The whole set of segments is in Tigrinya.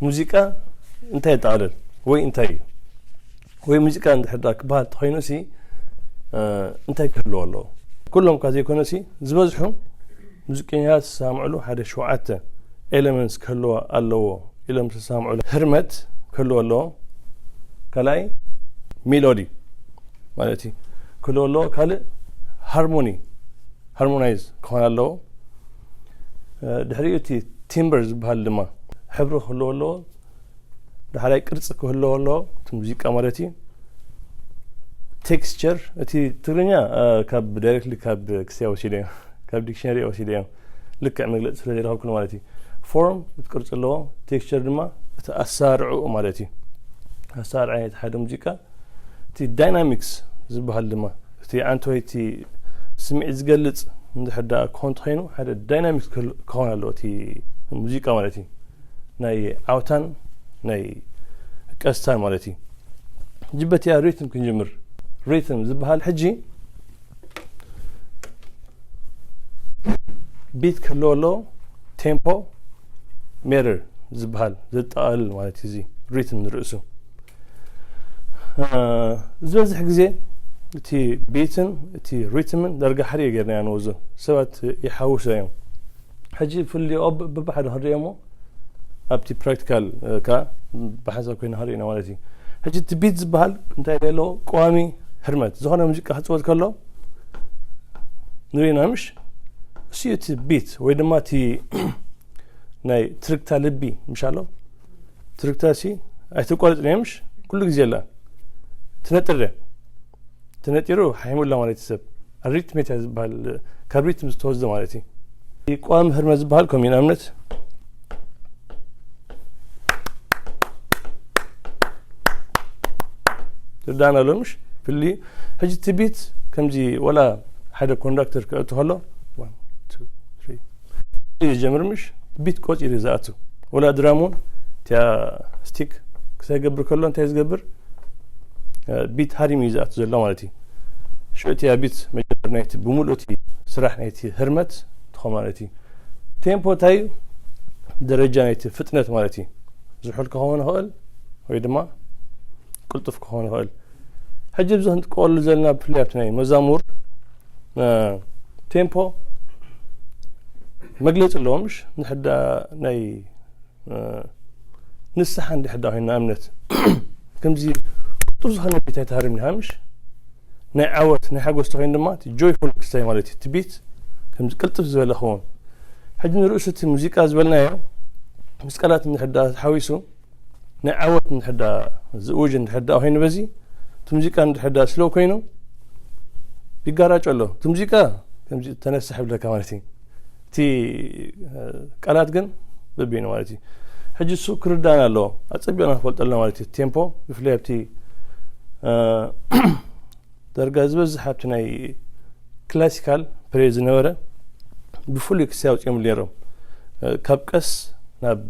ሙዚቃ እንታይ የጠቓልል ወይ እንታይ እዩ? ወይ ሙዚቃ እንድሕር ደኣ ክበሃል እንተኾይኑ ሲ እንታይ ክህልዎ ኣለዎ? ኩሎም እኳ ዘይኮነ ሲ ዝበዝሑ ሙዚቀኛታት ዝሰማምዕሉ ሓደ ሸውዓተ ኤለመንትስ ክህልዎ ኣለዎ ኢሎም ዝሰማምዕሉ ህርመት ክህልዎ ኣለዎ። ካልኣይ ሜሎዲ ማለት እዩ ክህልዎ ኣለዎ። ካልእ ሃርሞኒ፣ ሃርሞናይዝ ክኾን ኣለዎ። ድሕሪኡ እቲ ቲምበር ዝበሃል ድማ ሕብሪ ክህልዎ ኣለዎ። ዳሕራይ ቅርጺ ክህልዎ ኣለዎ እቲ ሙዚቃ ማለት እዩ። ቴክስቸር እቲ ትግርኛ ካብ ዳይሬክትሊ ካብ ክስታይ ወሲደ እየ፣ ካብ ዲክሽነሪ ወሲደ እየ። ልክዕ መግለጺ ስለ ዘይረኸብኩ ማለት እዩ። ፎርም እቲ ቅርጺ ኣለዎ። ቴክስቸር ድማ እቲ ኣሰራርዕኡ ማለት እዩ። ኣሰራርዓ እቲ ሓደ ሙዚቃ እቲ ዳይናሚክስ ዝበሃል ድማ እቲ ኣንተ ወይ እቲ ስምዒት ዝገልጽ እንድሕር ደኣ ክኾን እንተኾይኑ ሓደ ዳይናሚክስ ክህል- ክኸውን ኣለዎ እቲ ሙዚቃ ማለት እዩ። ናይ ዓውታን ናይ ቀስታን ማለት እዩ። ሕጂ በቲኣ ሪትም ክንጅምር። ሪትም ዝበሃል ሕጂ ቢት ክህልዎ ኣለዎ፣ ቴምፖ፣ ሜረር ዝበሃል ዘጠቓልል ማለት እዩ። እዚ ሪትም ንርእሱ ዝበዝሕ ግዜ እቲ ቢትን እቲ ሪትምን ዳርጋ ሓደ ጌርና ንወዞ ሰባት ይሓውሶ እዮም። ሕጂ ፍልልዮ በብሓደ ክንሪኦ እሞ ኣብቲ ፕራክቲካል ከ ብሓንሳብ ኮይና ክንሪኦ ኢና ማለት እዩ። ሕጂ እቲ ቢት ዝበሃል እንታይ ኣለዎ? ቀዋሚ ህርመት ዝኾነ ሙዚቃ ክፅወት ከሎ ንሪና ምሽ እሱ እቲ ቢት ወይ ድማ እቲ ናይ ትርግታ ልቢ ምሽ ኣሎ። ትርግታ ሲ ኣይተቋርፅን እያ ምሽ ኩሉ ግዜ ኣላ። ትነጥር እያ። ተነጢሩ ሓይሙላ ማለት እዩ። ሰብ ኣሪትሜት እያ ዝበሃል፣ ካብ ሪትም ዝተወስደ ማለት እዩ። ቀዋሚ ህርመት ዝበሃል ከምኡ እዩ። ንኣብነት ትርዳእና ኣሎ ምሽ ፍሊ። ሕጂ እቲ ቢት ከምዚ ወላ ሓደ ኮንዳክተር ክእቱ ከሎ ይጀምር ምሽ ቢት ቆፂሩ እዩ ዝኣቱ። ወላ ድራም እውን እቲያ ስቲክ ክሳይ ገብር ከሎ እንታይ ዝገብር ቢት ሃሪም እዩ ዝኣቱ ዘሎ ማለት እዩ። ሽዑ እቲያ ቢት መጀመር ናይቲ ብምሉእ እቲ ስራሕ ናይቲ ህርመት ትኾ ማለት እዩ። ቴምፖ እንታይ እዩ? ደረጃ ናይቲ ፍጥነት ማለት እዩ። ዝሑል ክኸውን ይኽእል ወይ ድማ ቅልጡፍ ክኸውን ይኽእል። ሕጂ ኣብዚ ክንጥቀመሉ ዘለና ብፍላይ ኣብቲ ናይ መዛሙር ቴምፖ መግለፂ ኣለዎ ምሽ ንሕዳ ናይ ንስሓ እንድሕዳ ኮይኑ ንኣብነት ከምዚ ቅልጡፍ ዝኾነ ቤት ኣይትሃርም ኢኻ ምሽ ናይ ዓወት ናይ ሓጎስ ተኮይኑ ድማ ጆይፉል ክስታይ ማለት እዩ። እቲ ቤት ከምዚ ቅልጥፍ ዝበለ ክኸውን። ሕጂ ንርእሱ እቲ ሙዚቃ ዝበልናዮ ምስ ቃላት እንድሕዳ ተሓዊሱ ናይ ዓወት እንድሕዳ ዝእውጅ እንድሕዳ ኮይኑ በዚ እቲ ሙዚቃ እንድሕዳ ስለው ኮይኑ ይጋራጮ ኣሎ። እቲ ሙዚቃ ከምዚ ተነስሕ ይብለካ ማለት እዩ። እቲ ቃላት ግን በቢኑ ማለት እዩ። ሕጂ እሱ ክርዳእና ኣለዎ። ኣጸቢቕና ክፈልጠልና ማለት እዩ። ቴምፖ ብፍላይ ኣብቲ ዳርጋ ዝበዝሕ ኣብቲ ናይ ክላሲካል ፕሬድ ዝነበረ ብፍሉይ ክሲ ኣውፅኦም ነይሮም። ካብ ቀስ ናብ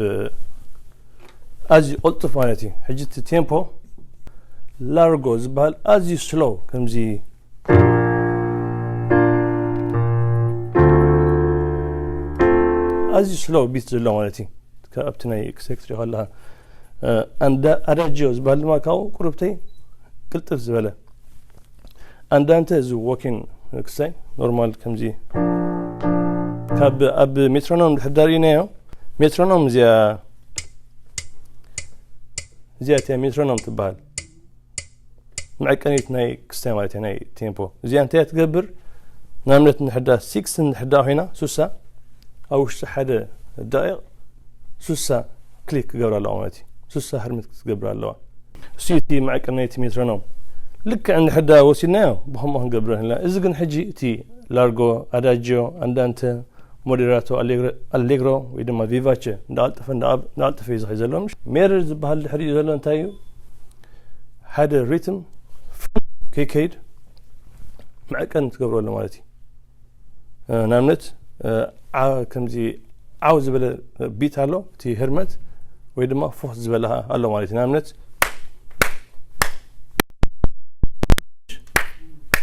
ኣዝዩ ቅልጡፍ ማለት እዩ። ሕጂ እቲ ቴምፖ ላርጎ ዝበሃል ኣዝዩ ስሎው ከምዚ ኣዝዩ ስሎው ቢት ዘሎ ማለት እዩ። ኣብቲ ናይ ክሰይ ክትሪኦ ከለካ ኣዳጂዮ ዝበሃል ድማ ካብኡ ቁርብተይ ቅልጥፍ ዝበለ ኣንዳንተ እዚ ዎኪን ክሳይ ኖርማል ከምዚ ካብ ኣብ ሜትሮኖም ድሕር ዳርኢናዮ ሜትሮኖም እዚኣ እዚኣ እቲያ ሜትሮኖም ትበሃል መዐቀኒት ናይ ክስታይ ማለት ናይ ቴምፖ እዚኣ እንታይ ትገብር ንኣብነት ንሕዳ ሲክስ ንሕዳ ኮይና ሱሳ ኣብ ውሽጢ ሓደ ደቂቕ ሱሳ ክሊክ ክገብር ኣለዋ ማለት እዩ ሱሳ ህርምት ክትገብር ኣለዋ እሱ እቲ መዐቀኒ ናይቲ ሜትሮኖም ልክዕ እንድሕዳ ወሲድናዮ ብከምኡ ክንገብር ንላ እዚ ግን ሕጂ እቲ ላርጎ ኣዳጆ ኣንዳንተ ሞዴራቶ ኣሌግሮ ወይ ድማ ቪቫቸ እንዳቐልጠፈ እንዳቐልጠፈ እዩ ዝኸይ ዘሎ ምሽ ሜረር ዝበሃል ድሕሪኡ ዘሎ እንታይ እዩ ሓደ ሪትም ከይከይድ መዐቀኒ ትገብረሉ ማለት እዩ ንኣብነት ከምዚ ዓው ዝበለ ቢት ኣሎ እቲ ህርመት ወይ ድማ ፎስ ዝበለ ኣሎ ማለት እዩ ንኣብነት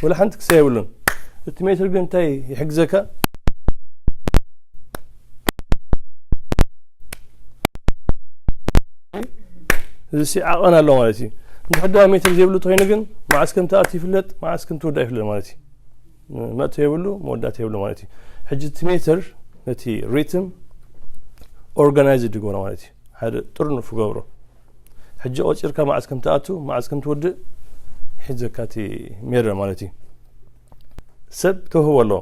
ወላ ሓንቲ ክሰ የብሉን እቲ ሜትር ግን እንታይ ይሕግዘካ እዚ ሲ ዓቐን ኣሎ ማለት እዩ። እንድሕር ደኣ ሜትር ዘይብሉ ተኮይኑ ግን መዓስ ከም ትኣቱ ይፍለጥ፣ መዓስ ከም ትውዳእ ይፍለጥ ማለት እዩ። መእቶ የብሉ፣ መወዳእታ የብሉ ማለት እዩ። ሕጂ እቲ ሜትር ነቲ ሪትም ኦርጋናይዝድ ይገብሮ ማለት እዩ። ሓደ ጥርንፉ ገብሮ። ሕጂ ቆጺርካ መዓስ ከም ትኣቱ፣ መዓስ ከም ትውድእ ሒዘካ እቲ ሜትር ማለት እዩ። ሰብ ተውህቦ ኣለዎ።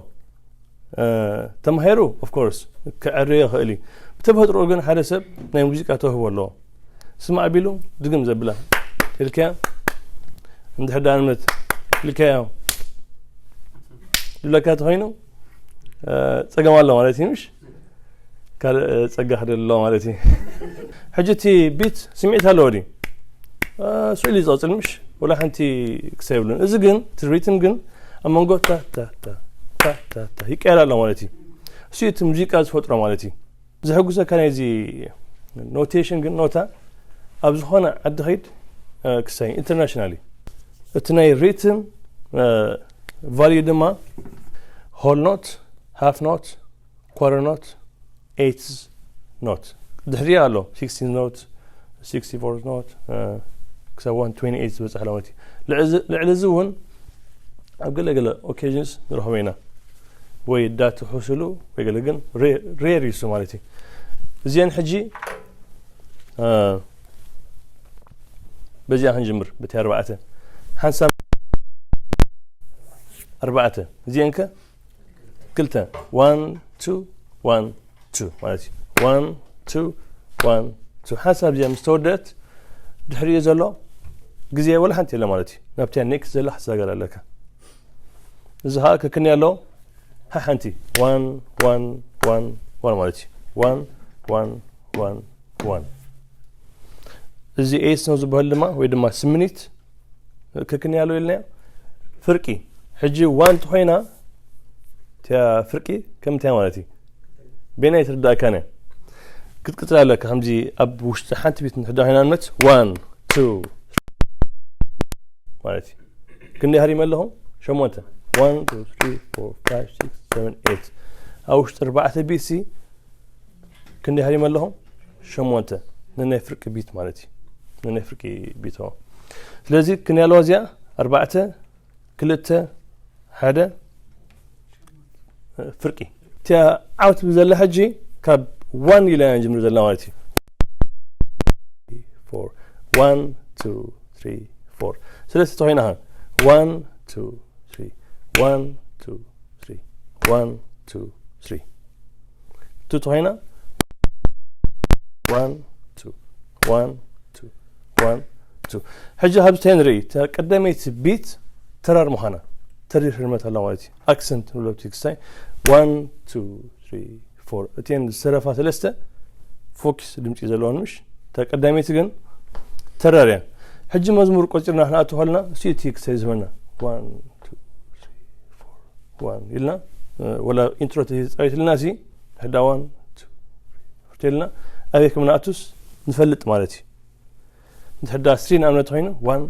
ተማሂሩ ኦፍኮርስ ክዕርዮ ይኽእል እዩ። ብተፈጥሮ ግን ሓደ ሰብ ናይ ሙዚቃ ተውህቦ ኣለዎ። ስማዕ ቢሉ ድግም ዘብላ ኢልካያ፣ እንድሕር ደኣ ንመት ኢልካዮ ድብለካ ተኾይኑ ጸገም ኣሎ ማለት እዩ። ምሽ ካልእ ጸጋ ክደሊ ኣሎ ማለት እዩ። ሕጂ እቲ ቢት ስምዒት ኣለዎ ድዩ? ስኢሉ ይጸጽል ምሽ ወላ ሓንቲ ክሳብ የብሉን። እዚ ግን እቲ ሪትም ግን ኣብ መንጎ ታ ታ ታ ታ ታ ታ ይቀየር ኣሎ ማለት እዩ። እሱ እቲ ሙዚቃ ዝፈጥሮ ማለት እዩ። ዘሐጉሰካ ናይዚ ኖቴሽን ግን ኖታ ኣብ ዝኾነ ዓዲ ኸይድ ክሳይ ኢንተርናሽናል እዩ። እቲ ናይ ሪትም ቫልዩ ድማ ሆል ኖት፣ ሃፍ ኖት፣ ኳርተር ኖት፣ ኤይትስ ኖት፣ ድሕሪኣ ኣሎ ሲክስቲን ኖት፣ ሲክስቲ ፎር ኖት ክሳብ ዋን ትዌንቲ ኤይት ዝበፅሕ ለመት እዩ። ልዕሊ እዚ እውን ኣብ ገለገለ ኦኬዥንስ ንረኽቦ ኢና፣ ወይ ዳትሑስሉ ወይ ገለ ግን ሬር ይሱ ማለት እዩ። እዚአን ሕጂ በዚኣ ክንጅምር በቲ ኣርባዕተ ሓንሳብ ኣርባዕተ እዚአን ከ ክልተ ዋን ቱ ዋን ቱ ማለት እዩ። ዋን ቱ ዋን ቱ ሓንሳብ እዚኣ ምስ ተወደአት ድሕሪኡ ዘሎ ግዜ ወላ ሓንቲ የለ ማለት እዩ። ናብቲያ ኔክስት ዘላ ክትሰጋገር ኣለካ። እዚ ከዓ ከክንያ ኣለዎ ሓሓንቲ ዋን ዋን ዋን ዋን ማለት እዩ። ዋን ዋን ዋን ዋን እዚ ኤይትስ ነው ዝበሃል ድማ ወይ ድማ ስምኒት ከክንያ ኣለዎ ኢልናዮ። ፍርቂ ሕጂ ዋን ተኮይና እቲያ ፍርቂ ከምንታይ ማለት እዩ? ቤናይ ትርዳእካ ነ ክትቅፅል ኣለካ። ከምዚ ኣብ ውሽጢ ሓንቲ ቤት ንሕዳ ኮይና ንመት ዋን ቱ ማለት እዩ። ክንደይ ሃሪመ ኣለኹ? ሸሞንተ። ዋን ቱ ትሪ ፎር ፋይቭ ሲክስ ሰቨን ኤይት። ኣብ ውሽጢ ኣርባዕተ ቢት ሲ ክንደይ ሃሪመ ኣለኹ? ሸሞንተ። ነናይ ፍርቂ ቢት ማለት እዩ። ነናይ ፍርቂ ቢት ሆ። ስለዚ ክንደይ ኣለዋ እዚኣ? ኣርባዕተ፣ ክልተ፣ ሓደ፣ ፍርቂ። እቲያ ዓውት ብዘላ ሕጂ ካብ ዋን ኢላ እያ ጅምር ዘላ ማለት እዩ። ፎር። ዋን ቱ ትሪ ፎር። ስለዚ ተኾይና ኸ ዋን ቱ ትሪ ዋን ቱ ትሪ ዋን ቱ ትሪ ቱ ተኾይና ዋን ቱ ዋን ቱ ዋን ቱ። ሕጂ ካብዚ እንታይ ንርኢ? እታ ቀዳመይቲ ቢት ተራር ምዃና ተሪር ህርመት ኣላ ማለት እዩ። ኣክሰንት ንብሎ ብቲ ክስታይ ዋን ቱ ትሪ ፎር እተን ዝተረፋ ሰለስተ ፎኪስ ድምፂ ዘለወን ምሽ። እታ ቀዳመይቲ ግን ተራር እያ። ሕጂ መዝሙር ቆፂርና ክንኣቱ ከለና እሱ እቲ ክስታይ ዝህበና ዋን ቱ ትሪ ፎር ዋን ኢልና ወላ ኢንትሮ ተፃዊትልና ሲ ሕዳ ዋን ቱ ኢልና ኣበይ ከም ንኣቱስ ንፈልጥ ማለት እዩ። እንድሕር ዳ ስሪ ንኣብነት ኮይኑ ዋን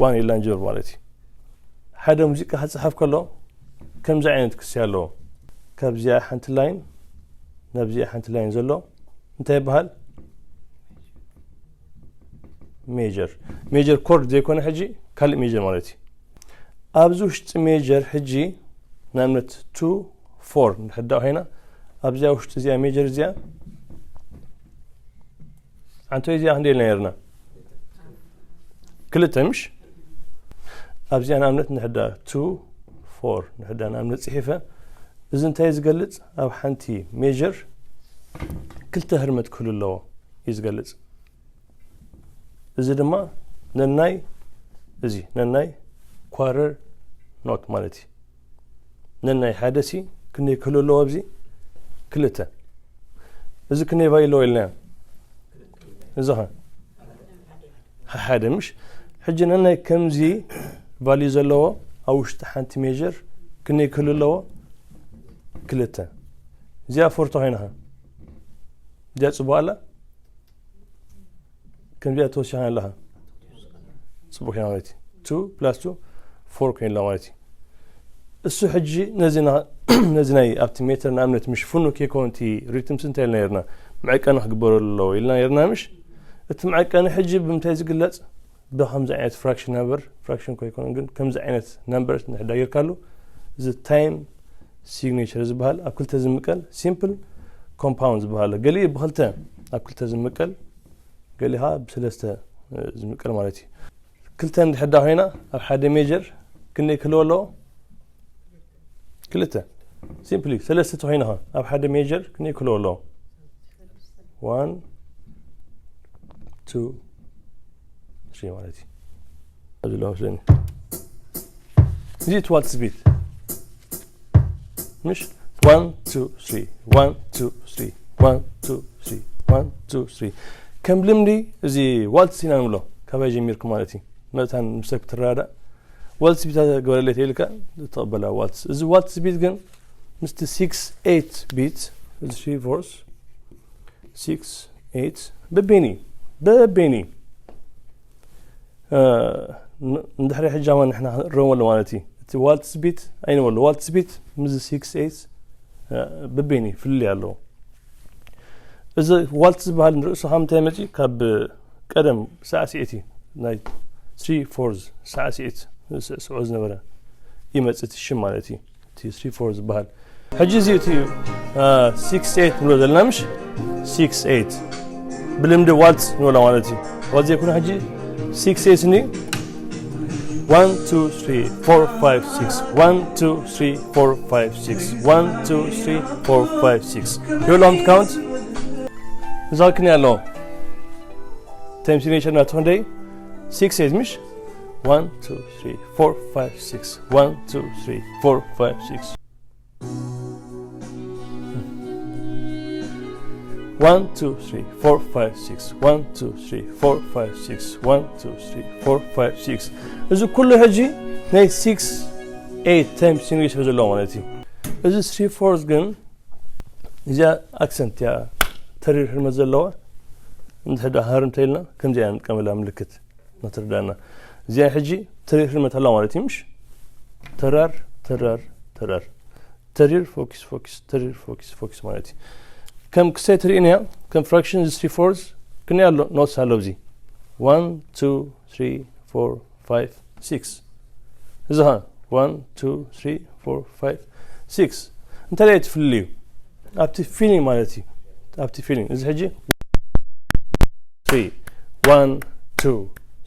ዋን ኢልና ንጅምር ማለት እዩ። ሓደ ሙዚቃ ክፅሓፍ ከሎ ከምዚ ዓይነት ክሲ ኣለዎ። ካብዚኣ ሓንቲ ላይን ናብዚኣ ሓንቲ ላይን ዘሎ እንታይ ይበሃል? ሜጀር። ሜጀር ኮርድ ዘይኮነ ሕጂ ካልእ ሜጀር ማለት እዩ። ኣብዚ ውሽጢ ሜጀር ሕጂ ንኣብነት ቱ ፎር እንድሕር ዳ ኮይና ኣብዚኣ ውሽጢ እዚኣ ሜጀር እዚኣ ዓንቶይ እዚኣ ክንደይ ኢልና ነርና? ክልተ ምሽ? ኣብዚኣ ንኣብነት ንሕዳ ቱ ፎር ንሕዳ ንኣብነት ጽሒፈ። እዚ እንታይ ዝገልጽ? ኣብ ሓንቲ ሜጀር ክልተ ህርመት ክህሉ ኣለዎ እዩ ዝገልጽ። እዚ ድማ ነናይ እዚ ነናይ ኳረር ኖት ማለት እዩ። ነናይ ሓደ ሲ ክንደይ ክህሉ ኣለዎ? ኣብዚ ክልተ። እዚ ክንደይ ቫልዩ ኣለዎ ኢልናዮ? እዚ ኸ ሓደ ምሽ? ሕጂ ነናይ ከምዚ ቫልዩ ዘለዎ ኣብ ውሽጢ ሓንቲ ሜጀር ክንደይ ክህሉ ኣለዎ? ክልተ። እዚኣ ፎር ተኾይና ኸ? እዚኣ ጽቡቕ ኣላ? ከምዚኣ ተወሲኻ ኣለኻ? ጽቡቕ ኮይና ማለት እዩ። ቱ ፕላስ ቱ ፎር ኮይና ማለት እዩ። እሱ ሕጂ ነዚ ና- ነዚ ናይ ኣብቲ ሜተር ንኣብነት ምሽ ፍኑ ከይከውን እቲ ሪትምስ እንታይ ኢልና ነርና? መዐቀኒ ክግበረሉ ኣለዎ ኢልና ነርና ምሽ? እቲ መዐቀኒ ሕጂ ብምንታይ ዝግለጽ? ብከምዚ ዓይነት ፍራክሽን ነምበር፣ ፍራክሽን ኮይኮነ ግን ከምዚ ዓይነት ነምበር ንሕዳ ጌርካሉ፣ እዚ ታይም ሲግኔቸር ዝበሃል ኣብ ክልተ ዝምቀል፣ ሲምፕል፣ ኮምፓውንድ ዝበሃል። ገሊኡ ብክልተ ኣብ ክልተ ዝምቀል፣ ገሊኡ ከዓ ብሰለስተ ዝምቀል ማለት እዩ። ክልተ እንድሕዳ ኮይና ኣብ ሓደ ሜጀር ክንደይ ክህልዎ ኣለዎ? ክልተ። ሲምፕሊ ሰለስተ ተኮይና ኣብ ሓደ ሜጀር ክንደይ ክህልዎ ኣለዎ? ዋን፣ ቱ፣ ትሪ ማለት እዩ። ኣብዚ ኣሎ መስለኒ። እዚ እቲ ዋልትስ ቢት ምሽ? ዋን ቱ ትሪ፣ ዋን ቱ ትሪ፣ ዋን ቱ ትሪ፣ ዋን ቱ ትሪ። ከም ልምዲ እዚ ዋልትስ ኢና ንብሎ፣ ካባይ ጀሚርኩም ማለት እዩ። መታን ምስ ሰብ ክትረዳዳእ ዋልትስ ቢት ግበረለይ ተይልካ ትቕበላ ዋልትስ። እዚ ዋልትስ ቢት ግን ምስቲ ሲክስ ኤይት ቢት፣ እዚ ትሪ ፎርስ፣ ሲክስ ኤይት በበይኒ፣ በበይኒ። እ፣ ን-፣ ንድሕሪ ሕጂ ኣማን ንሕና ክንእረመሉ ማለት እዩ። እቲ ዋልትስ ቢት ኣይንበሎ። ዋልትስ ቢት ምስዚ ሲክስ ኤይት፣ እ፣ በበይኒ ፍልልይ ኣለዎ። እዚ ዋልትስ ዝበሃል ንርእሱ ካብ ምንታይ መጺኡ? ካብ ቀደም ሳዕስዒት እዩ። ናይ ትሪ ፎርዝ ሳዕስዒት ዝስዕስዖ ዝነበረ ይመጽእ እቲ ሽም ማለት እዩ። እቲ ትሪ ፎር ዝበሃል። ሕጂ እዚ እቲ፣ እ፣ ሲክስ ኤይት ንብሎ ዘለና ምሽ? ሲክስ ኤይት። ብልምዲ ዋልትስ ንብሎ ማለት እዩ። ዋልትስ ዘይኮነ ሕጂ ሲክስ ኤይት ኒ? ዋን ቱ ትሪ ፎር ፋይቭ ሲክስ፣ ዋን ቱ ትሪ ፎር ፋይቭ ሲክስ፣ ዋን ቱ ትሪ ፎር ፋይቭ ሲክስ። Do you want to count? እዛ ክኒ ኣለዎ። ታይም ሲግኔቸር ናቱ ክንደይ? ሲክስ ኤይት ምሽ? ዋን ቱ ትሪ ፎር ፋይቭ ሲክስ፣ ዋን ቱ ትሪ ፎር ፋይቭ ሲክስ። ዋን ቱ ትሪ ፎር ፋይቭ ሲክስ፣ ዋን ቱ ትሪ ፎር ፋይቭ ሲክስ፣ ዋን ቱ ትሪ ፎር ፋይቭ ሲክስ። እዚ ኩሉ ሕጂ ናይ ሲክስ ኤይት ታይም ሲግኔቸር ዘለዎ ማለት እዩ። እዚ ትሪ ፎርዝ ግን እዚኣ ኣክሰንት እያ፣ ተሪር ህርመት ዘለዋ። እንድሕር ደኣ ሃር እንተኢልና ከምዚኣ ንጥቀመላ ምልክት። እናተረዳእና። እዚኣ ሕጂ ተሪር ህርመት ኣለዋ ማለት እዩ፣ ምሽ? ተራር፣ ተራር፣ ተራር። ተሪር ፎኪስ፣ ፎኪስ፣ ተሪር ፎኪስ፣ ፎኪስ ማለት እዩ። ከም ክሳይ ትርእይንያ፣ ከም ፍራክሽን እዚ ትሪ ፎርዝ ክንደይ ኣሎ? ኖትስ ኣሎ ኣብዚ። ዋን፣ ቱ፣ ትሪ፣ ፎር፣ ፋይቭ፣ ሲክስ። እዚ ኸ ዋን፣ ቱ፣ ትሪ፣ ፎር፣ ፋይቭ፣ ሲክስ። እንታይ ደኣ ትፍልልዩ? ኣብቲ ፊሊንግ ማለት እዩ። ኣብቲ ፊሊንግ። እዚ ሕጂ ትሪ፣ ዋን፣ ቱ፣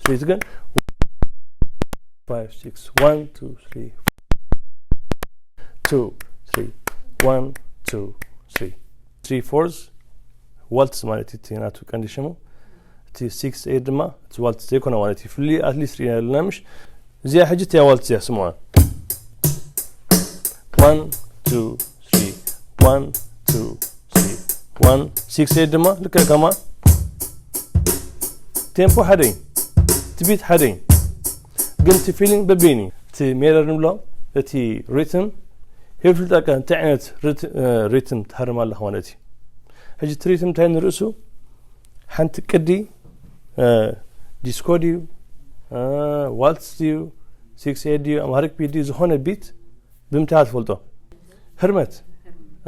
ትሪ ትግን ፋይቭ፣ ሲክስ፣ ዋን፣ ቱ፣ ትሪ፣ ቱ፣ ትሪ፣ ዋን፣ ቱ፣ ትሪ። ትሪ ፎርዝ ዋልትስ ማለት እዩ፣ እቲ ናቱ ቀንዲ ሽሙ። እቲ ሲክስ ኤይት ድማ እቲ ዋልትስ ዘይኮነ ማለት እዩ። ፍልልይ ኣትሊስት ርኢና ኣለና፣ ምሽ? እዚኣ ሕጂ እቲኣ ዋልትስ እያ፣ ስምዋ። ዋን፣ ቱ፣ ትሪ፣ ዋን፣ ቱ፣ ትሪ፣ ዋን። ሲክስ ኤይት ድማ ልክዕ ከማ ቴምፖ ሓደ እዩ፣ እቲ ቢት ሓደ እዩ። ግን እቲ ፊሊንግ በበይኑ እዩ። እቲ ሜለር ንብሎ፣ እቲ ሪትም፣ ይፍልጠካ እንታይ ዓይነት ሪት-፣ እ፣ ሪትም ትሃርም ኣለኻ ማለት እዩ። ሕጂ እቲ ሪትም እንታይ ንርእሱ? ሓንቲ ቅዲ፣ እ፣ ዲስኮ ድዩ፣ እ፣ ዋልትስ ድዩ፣ ሲክስ ኤይት ድዩ፣ ኣምሃሪክ ቢት ድዩ፣ ዝኾነ ቢት ብምንታይ ትፈልጦ? ህርመት።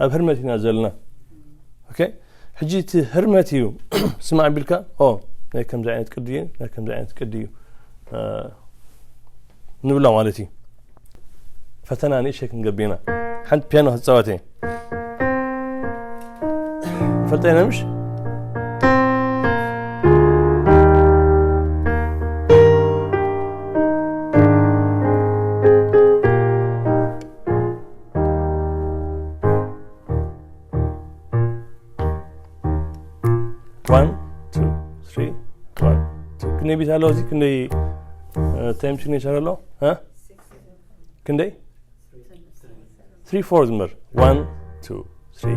ኣብ ህርመት ኢና ዘለና። ኦኬ? ሕጂ እቲ ህርመት እዩ ስማዕ ቢልካ፣ ኦ፣ ናይ ከምዚ ዓይነት ቅዲ እዩ፣ ናይ ከምዚ ዓይነት ቅዲ እዩ፣ እ፣ ንብላ ማለት እዩ። ፈተና ንእሽተይ ክንገብር ኢና። ሓንቲ ፒያኖ ክጻወት እየ። ፈልጠ ኢና ምሽ? ዋን፣ ቱ፣ ትሪ፣ ዋን፣ ቱ። ክንደይ ቢት ኣለዎ እዚ? ክንደይ፣ እ፣ ታይም ሲግኔቸር ኣለዎ? እ? ክንደይ? ትሪ ፎር ዝምር። ዋን፣ ቱ፣ ትሪ፣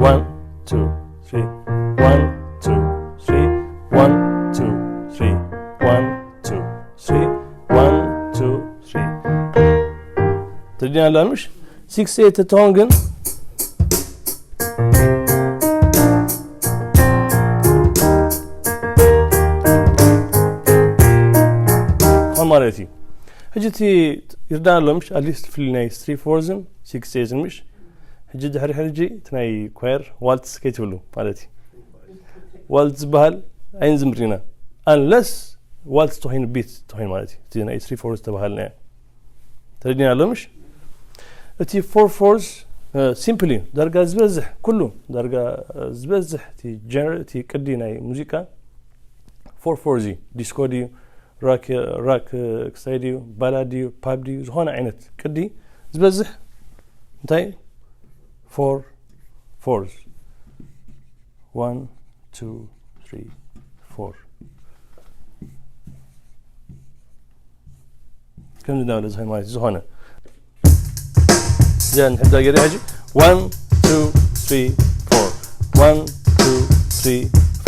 ዋን፣ ቱ፣ ትሪ፣ ዋን፣ ቱ፣ ትሪ፣ ዋን፣ ቱ፣ ትሪ፣ ዋን፣ ቱ፣ ትሪ፣ ዋን፣ ቱ፣ ትሪ። ተረዲእና ኣሎ ምሽ? ሲክስ ኤይት እትኾን ግን ኾን ማለት እዩ። ሕጂ እቲ ይርዳእ ኣሎ ምሽ? ኣትሊስት ፍሊ ናይ ትሪ ፎርዝን ሲክስ ኤይትን ምሽ? ሕጂ ድሕሪ ሕጂ እቲ ናይ ኳየር ዋልትስ ከይትብሉ ማለት እዩ። ዋልትስ ዝበሃል ኣይንዝምር ኢና። Unless ዋልስ ተኾይኑ፣ ቢት ተኾይኑ ማለት እዩ። እቲ ናይ ስሪ ፎርስ ዝተባሃልና እያ። ተረዲና ኣሎ ምሽ? እቲ ፎር ፎርስ ሲምፕል እዩ። ዳርጋ ዝበዝሕ ኩሉ፣ ዳርጋ ዝበዝሕ እቲ ጀነር፣ እቲ ቅዲ ናይ ሙዚቃ ፎር ፎርስ እዩ። ዲስኮ ድዩ፣ ራክ ራክ ክሳይ ድዩ፣ ባላድ ድዩ፣ ፓፕ ድዩ፣ ዝኾነ ዓይነት ቅዲ ዝበዝሕ እንታይ፣ ፎር ፎርስ፣ ዋን ቱ ትሪ ፎር፣ ከምዚ እንዳበለ ዝኸይድ ማለት እዩ። ዝኾነ እዚኣ ንሕዳ ገይረ ሕጂ ዋን ቱ ትሪ ፎር፣ ዋን ቱ ትሪ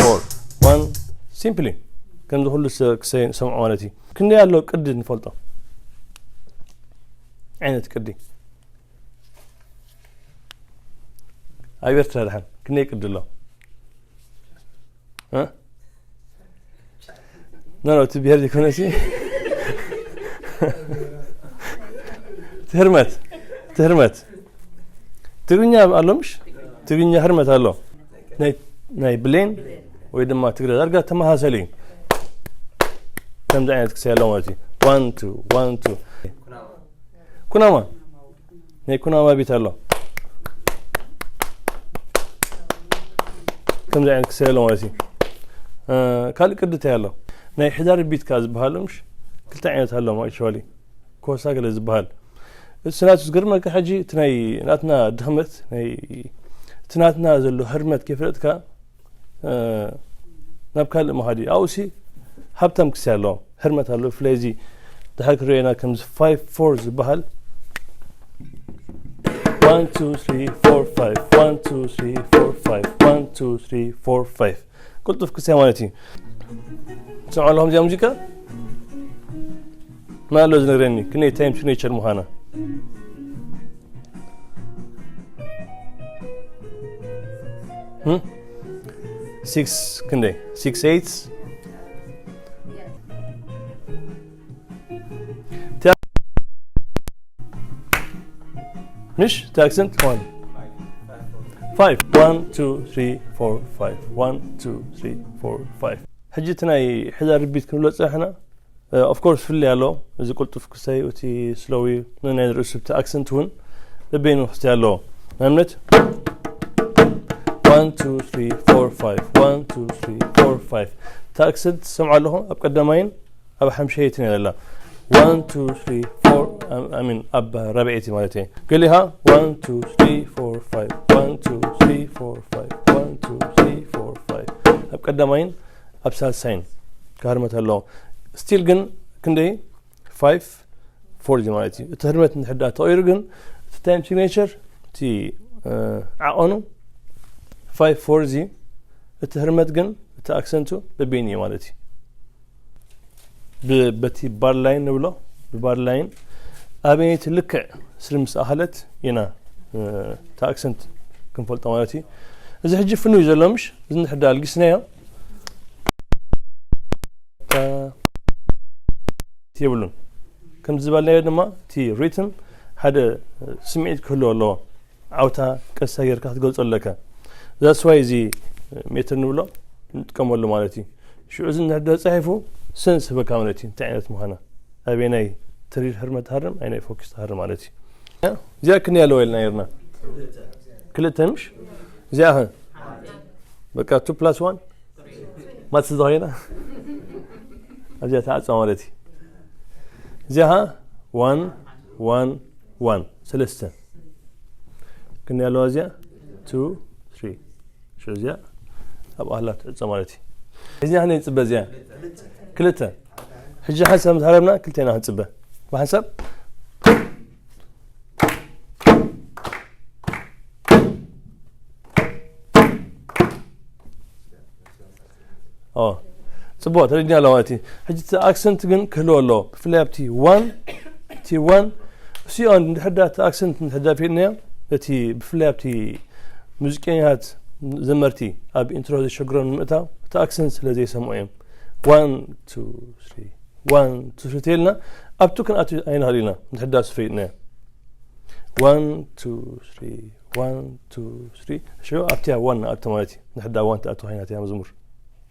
ፎር፣ ዋን፣ ሲምፕሊ ከምዚ ኩሉ ክሰምዖ ማለት እዩ። ክንደይ ኣሎ ቅዲ ንፈልጦ፣ ዓይነት ቅዲ ኣብ ኤርትራ ድሓን ክንደይ ቅዲ ኣሎ? ኖ ኖ፣ እቲ ብሄር ዘይኮነ ሲ ትህርመት፣ ትህርመት። ትግርኛ ኣሎ ምሽ? ትግርኛ ህርመት ኣሎ። ናይ ብሌን ወይ ድማ ትግረ ዳርጋ ተመሳሰሊ እዩ። ከምዚ ዓይነት ክሰ ያለው ማለት እዩ። ዋን ቱ፣ ዋን ቱ። ኩናማ፣ ናይ ኩናማ ቢት ኣሎ። ከምዚ ዓይነት ክሰ ያለው ማለት እዩ። ካልእ ቅድታ ያለው ናይ ሕዳር ቢት ካ ዝበሃሉ ምሽ ክልተ ዓይነት ኣሎ ማለት ሸዋሊ ኮሳ ገለ ዝበሃል። እሱ ናቱ ዝገርመካ ሕጂ እቲ ናይ ናትና ድኽመት፣ ናይ እቲ ናትና ዘሎ ህርመት ከይፈለጥካ ናብ ካልእ መኻዲ ኣብኡሲ ሃብታም ክሲ ኣለዎ፣ ህርመት ኣለዎ። ብፍላይ እዚ ድሓር ክርእየና ከምዚ ፋይቭ ፎር ዝበሃል ዋን ቱ ስሪ ፎር ፋይቭ፣ ዋን ቱ ስሪ ፎር ፋይቭ፣ ዋን ቱ ስሪ ፎር ፋይቭ ቅልጡፍ ክስያ ማለት እዩ። ትሰምዖ ኣለኹም እዚኣ ሙዚቃ? መን ኣሎ ዝነግረኒ ክንደይ ታይም ሲግኔቸር ምዃና? ሲክስ ክንደይ? ሲክስ ኤይት ምሽ እቲ ኣክሰንት ዋን ፋይቭ፣ ዋን ቱ ስሪ ፎር ፋይቭ፣ ዋን ቱ ስሪ ፎር ፋይቭ። ሕጂ እቲ ናይ ሕዳር ርቢት ክንብሎ ጸኒሕና። ኦፍኮርስ ፍልይ ኣሎ። እዚ ቅልጡፍ ክስተይ እቲ ስሎው እዩ። ንናይ ርእሱ እቲ ኣክሰንት እውን በበይኑ ክስተይ ኣለዎ። ንኣብነት ዋን ቱ ስሪ ፎር ፋይቭ፣ ዋን ቱ ስሪ ፎር ፋይቭ። እቲ ኣክሰንት ትሰምዖ ኣለኹ ኣብ ቀዳማይን ኣብ ሓምሸየትን እያ ዘላ። ዋን ቱ ስሪ ፎር፣ ኣይ ሚን ኣብ ራብዐይቲ ማለት እየ። ገሊኻ ዋን ቱ ስሪ ፎር ፋይቭ፣ ዋን ቱ ስሪ ፎር ፋይቭ፣ ዋን ቱ ስሪ ፎር ፋይቭ ኣብ ቀዳማይን ኣብ ሳልሳይን ክህርመት ኣለዎ። ስቲል ግን ክንደይ ፋይቭ ፎር ዚ ማለት እዩ። እቲ ህርመት እንድሕር ደኣ ተቐይሩ ግን እቲ ታይም ሲግኔቸር እቲ ዓቐኑ ፋይቭ ፎር ዚ፣ እቲ ህርመት ግን እቲ ኣክሰንቱ በበይኑ እዩ ማለት እዩ። ብ- በቲ ባር ላይን ንብሎ፣ ብባር ላይን ኣበየነይቲ ልክዕ ስሪ ምስ ኣኸለት ኢና እቲ ኣክሰንት ክንፈልጦ ማለት እዩ። እዚ ሕጂ ፍኑ እዩ ዘሎ ምሽ? እዚ እንድሕር ደኣ ኣልጊስናዮ የብሉን። ከም ዝበልናዮ ድማ እቲ ሪትም ሓደ ስምዒት ክህልዎ ኣለዎ። ዓውታ ቀስ ጌርካ ክትገልጾ ኣለካ። ዛትስ ዋይ እዚ ሜትር ንብሎ ንጥቀመሉ ማለት እዩ። ሽዑ እዚ እንድሕር ተጻሒፉ ሰንስ ህበካ ማለት እዩ፣ እንታይ ዓይነት ምዃና፣ ኣበየናይ ትሪድ ህርመት ትሃርም፣ ኣየናይ ፎኪስ ትሃርም ማለት እዩ። እዚኣ ክንደይ ኣለዋ ኢልና ነርና? ክልተ ምሽ? እዚኣ ኸ? በቃ ቱ ፕላስ ዋን ማትስ ዝኾይና ኣብዚኣ ተዓጻ ማለት እዩ። እዚኣ ኸ ዋን ዋን ዋን ሰለስተ ክንደይ ኣለዋ እዚኣ? ቱ ትሪ። ሽዑ እዚኣ ኣብ ኣህላ ትዕጸ ማለት እዩ። እዚኣ ክንደይ ንጽበ እዚኣ? ክልተ። ሕጂ ሓንሳብ ምስ ሃረምና ክልተ ኢና ክንጽበ። ብሓንሳብ ኦ ጽቡቕ ተረዲና ኣለዋ ማለት እዩ። ሕጂ እቲ ኣክሰንት ግን ክህልዎ ኣለዎ። ብፍላይ ኣብቲ ዋን፣ እቲ ዋን እሲኦ እንድሕር ዳ እቲ ኣክሰንት እንድሕር ዳ ፌድናዮ፣ እቲ ብፍላይ ኣብቲ ሙዚቀኛታት ዘመርቲ ኣብ ኢንትሮ ዘሸግሮም ንምእታው እቲ ኣክሰንት ስለ ዘይሰምዑ እዮም። ዋን ቱ ስሪ፣ ዋን ቱ ስሪ ተልና ኣብቱ ክንኣቱ ኣይንኽእል ኢና እንድሕር ዳ እሱ ፈሊጥናዮ። ዋን ቱ ስሪ፣ ዋን ቱ ስሪ። ሽዑ ኣብቲያ ዋን ንኣቱ ማለት እዩ። እንድሕር ዳ ዋን ትኣቱ ኮይና እቲያ መዝሙር።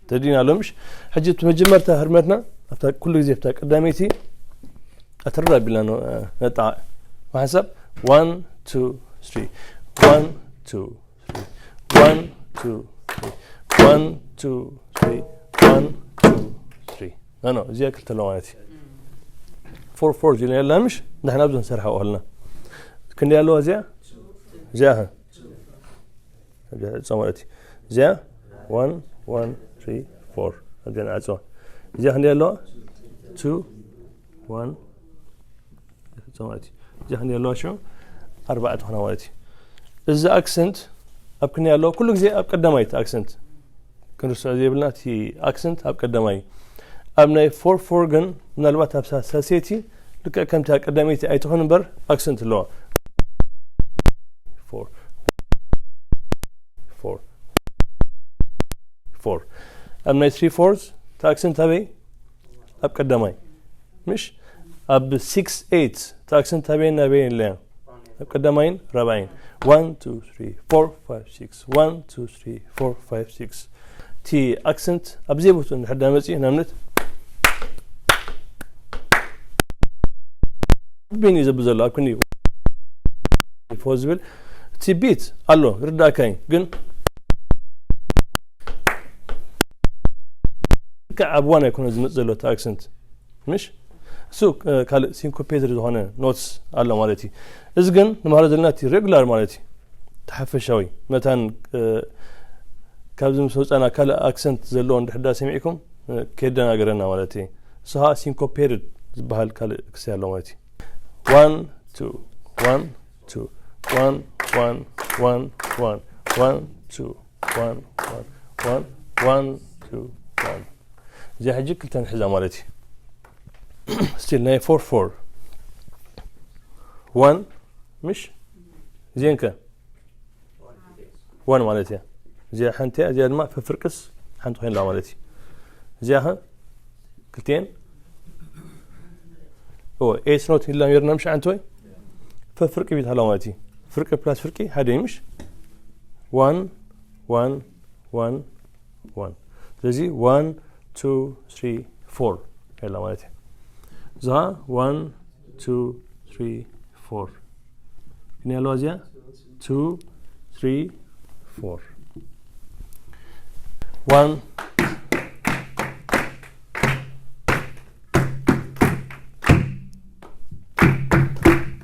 ተዲና ኣሎ ምሽ? ሕጂ እቲ መጀመርታ ህርመትና ኣብታ ኩሉ ግዜ ኣብታ ቀዳመይቲ ኣትርር ኣቢልና ነጣ ሓሳብ one two three one two three one two three one two three one two three no no እዚኣ ክልተ ኣለዋ ማለት እዩ። ፎር ፎር ዚና የላ ምሽ ንሕና ኣብዚ ንሰርሓ ኣለና። ክንደይ ኣለዋ እዚኣ? እዚኣ ኸ? እዚኣ ዕጾ ማለት እዩ። እዚኣ one one three four ኣብዚኣ ንዓጽዋ። እዚኣ ክንደይ ኣለዋ? two one ዕጾ ማለት እዩ። እዚኣ ክንደይ ኣለዋ? ሽዑ ኣርባዕተ ኾና ማለት እዩ። እዚ ኣክሰንት ኣብ ክንደይ ኣለዋ? ኩሉ ግዜ ኣብ ቀዳማይ እቲ ኣክሰንት ክንርስዖ ዘይብልና እቲ ኣክሰንት ኣብ ቀዳማይ እዩ። ኣብ ናይ ፎር ፎር ግን ምናልባት ኣብ ሳሴቲ ልክዕ ከምቲ ኣብ ቀዳመይቲ ኣይትኹን እምበር ኣክሰንት ኣለዋ። ፎር ፎር ፎር ኣብ ናይ ትሪ ፎርዝ እቲ ኣክሰንት ኣበይ? ኣብ ቀዳማይ ምሽ? ኣብ ሲክስ ኤይት እቲ ኣክሰንት ኣበይን ኣበይን ኣለያ? ኣብ ቀዳማይን ራብዓይን one two three four five six one two three four five six እቲ ኣክሰንት ኣብ ዘይቦትኡ እንድሕር ዳ መፅኡ ንኣብነት ቢን እዩ ዘብል ዘሎ ኣብ ክንዲ ፎ ዝብል እቲ ቢት ኣሎ ይርዳእካ እዩ ግን ልክዕ ኣብ ዋን ኣይኮነ ዝመፅ ዘሎ እቲ ኣክሰንት ምሽ እሱ ካልእ ሲንኮፔትድ ዝኾነ ኖትስ ኣሎ ማለት እዩ። እዚ ግን ንማሃሮ ዘለና እቲ ሬጉላር ማለት እዩ ተሓፈሻዊ መታን ካብዚ ምስ ወፃና ካልእ ኣክሰንት ዘለዎ እንድሕዳ ሰሚዕኩም ከየደናገረና ማለት እዩ። እሱ ከዓ ሲንኮፔትድ ዝበሃል ካልእ ክሲ ኣሎ ማለት እዩ። one two one two one one one one one two one one one one two one እዚኣ ሕጂ ክልተ ንሕዛ ማለት እዩ። ስቲል ናይ ፎር ፎር ዋን ምሽ እዚአን ከ ዋን ማለት እያ። እዚኣ ሓንቲ እያ፣ እዚኣ ድማ ፈፍርቅስ ሓንቲ ኮይና ማለት እዩ። እዚኣ ኸ ክልቲኤን ኦ ኤስ ኖት ኢልና ነርና ምሽ ሓንቲ ወይ ፈፍርቂ ቤት ሃላ ማለት እዩ። ፍርቂ ፕላስ ፍርቂ ሓደ እዩ ምሽ ዋን ዋን ዋን ዋን ስለዚ ዋን ቱ ስሪ ፎር የላ ማለት እዩ። እዛ ዋን ቱ ስሪ ፎር ግን ያለዋ እዚኣ ቱ ስሪ ፎር ዋን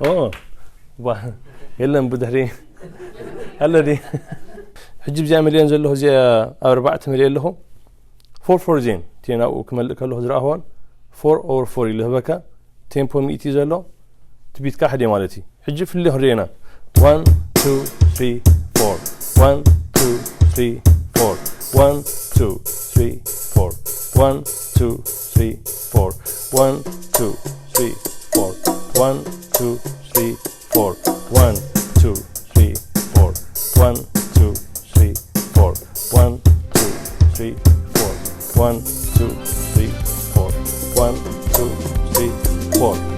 ኦ ዋ የለን ብድሕሪ ኣሎ ዲ ሕጂ ብዚኣ መሊኦን ዘለኹ እዚኣ ኣብ ኣርባዕተ መሊኦ ኣለኹ። ፎር ፎር ዜን እቲ ናብኡ ክመልእ ከለኹ ዝረኣኽዎን ፎር ኦቨር ፎር ኢሉ ህበካ ቴምፖ ሚእቲ ዘሎ ትቢትካ ሓደ ማለት እዩ። ሕጂ ፍልዮ ክንሪኤና one two three four one two three four one two three four one two three four one two three four one two three four one two three four one two three four one two three four one two three four one two three four